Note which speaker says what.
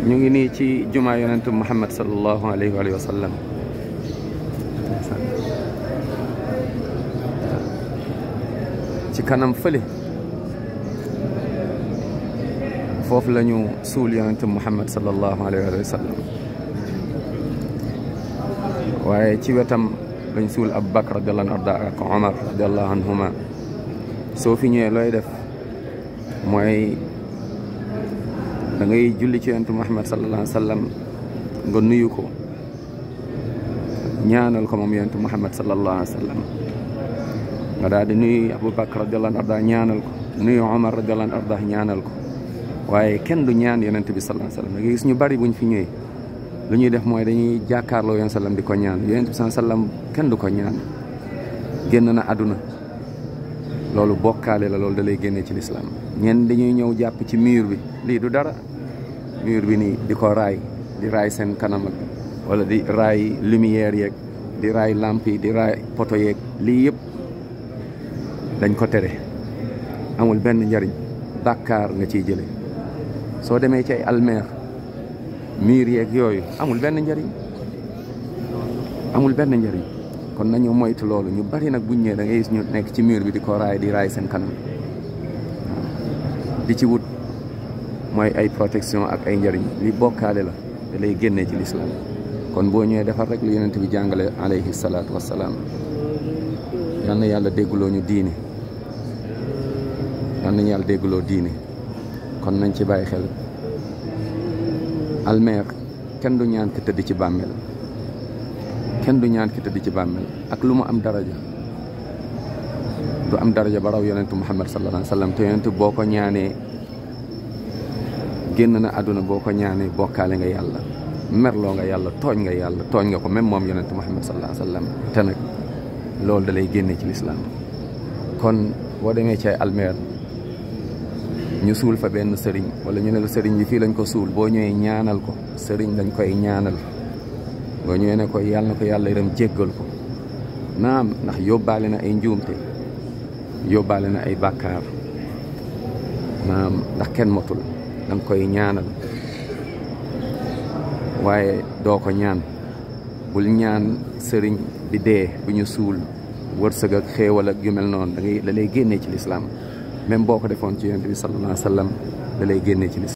Speaker 1: ñu ngi nii ci jumaa yonentu Muhammad sallallahu alayhi wa sallam ci kanam fële foofu la ñu suul yonentu Muhammad sallallahu alayhi wa sallam waaye ci wetam lañ suul Abu Bakr radiyallahu anhu ak Omar radiyallahu anhuma soo fi ñëwee looy def mooy da ngay julli ci yonentu Muhammad sallallahu alayhi wa sallam nga nuyu ko ñaanal ko moom yonentu Muhammad sallallahu alayhi wa sallam nga daal di nuyu Abu Bakr radiyallahu anhu ñaanal ko nuyu Omar radiyallahu anhu ñaanal ko waaye kenn du ñaan yonent bi sallallahu alayhi wa sallam da ngay gis ñu bari buñ fi ñëwee lu ñuy def mooy dañuy jàkkaarloo yonent sallam di ko ñaan yonent bi sallallahu alayhi wa sallam kenn du ko ñaan génn na àdduna loolu bokkaale la loolu da lay génnee ci lislaam ñenn dañuy ñëw jàpp ci mur bi lii du dara mur bi nii di ko raay di raay seen kanam ak wala di raay lumière yeeg di raay lampe yi di raay poto yeeg lii yëpp dañ ko tere amul benn njariñ bàkkaar nga ciy jële soo demee ci ay almeer mur yeeg yooyu amul benn njariñ amul benn njariñ kon nañu moytu loolu ñu bari nag buñ ñëwee da ngay gis ñu nekk ci mur bi di ko raay di raay seen kanam di ci wut mooy ay protection ak ay njariñ li bokkaale la da lay génnee ci lislaam kon boo ñëwee defar rek lu yonent bi jàngale alayhi salaatu wassalaam yal na yàlla dégguloo ñu diine yal nañu yàlla dégguloo diine kon nañ ci bàyyi xel almeer kenn du ñaan ki tëdd ci bàmmeel kenn du ñaan ki tëdd ci bàmmeel ak lu mu am daraja du am daraja ba raw yonentu Muhammad sallallahu alayhi wa sallam te yonentu boo ko ñaanee génn na àdduna boo ko ñaanee bokkaale nga yàlla merloo nga yàlla tooñ nga yàlla tooñ nga ko même moom yonentu Muhammad sallallahu alayhi wa sallam te nag loolu da lay génne ci lislaam kon boo demee ci ay almeer ñu suul fa benn sëriñ wala ñu ne la sëriñ bi fii lañ ko suul boo ñëwee ñaanal ko sëriñ dañ koy ñaanal boo ñëwee ne ko yàlla na ko yàlla yërëm jéggal ko naam ndax yóbbaale na ay njuumte yóbbaale na ay bàkkaar naam ndax kenn motul da nga koy ñaanal waaye doo ko ñaan bul ñaan sëriñ bi dee bu ñu suul wërsëg ak xéewal ak yu mel noonu da lay génnee ci lislaam même boo ko defoon ci yonent bi sallallahu alayhi wa sallam da lay génnee ci lislaam